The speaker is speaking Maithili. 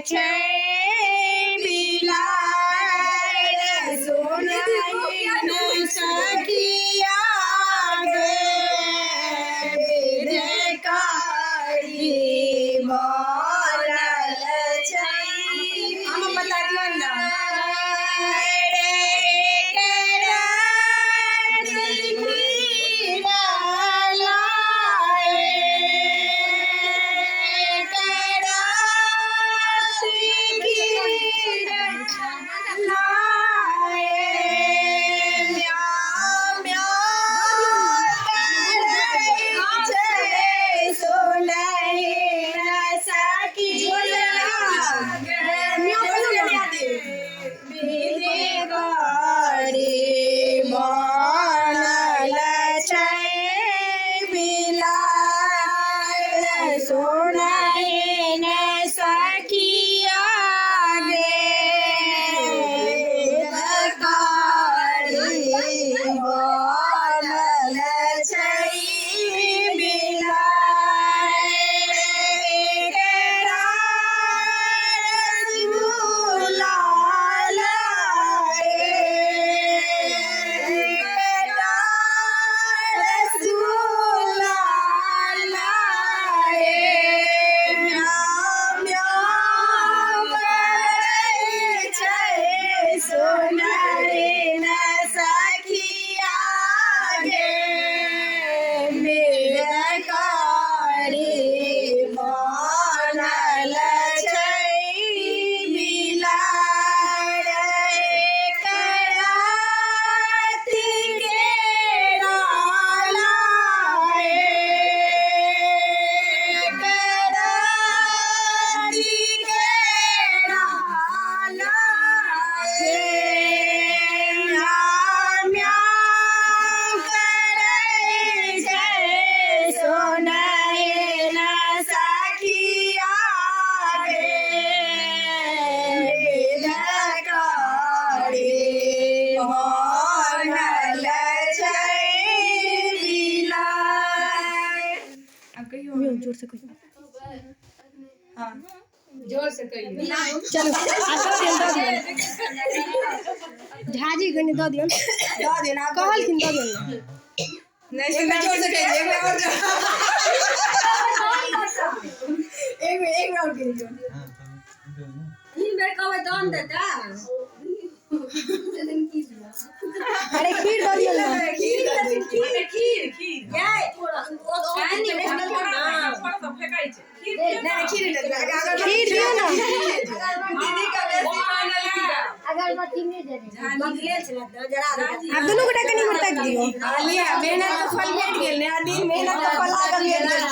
छै बिलाड़ सुनहि न सखिया गे विधकारी बनल छै। हम बता दियौ ने। जोर से कहियो। हाँ। जोर से कहियो। चलो दऽ दियौ, दऽ दियौ। झाजी कनि दऽ दियौ। दऽ दियौ। कहलखिन दऽ दियौ ने। नहीं, सुना, जोर से कहिए एक बार और। एक बेर, एक बार और कहिए। तीन बेर कहबै तहन देता। अरे खीर दऽ दियौ ने। खीर दऽ दियौ। खीर खीर नहीं, खीर दऽ दियौ। खीर दियौ ने। दीदी का बेसी अगरबत्ती नहि देने। आब दुनू गोटा कनि गोटा दियौ। लिअ, मेहनत के फल भेट गेल ने दिन, मेहनत के फल आगे भेट गेल।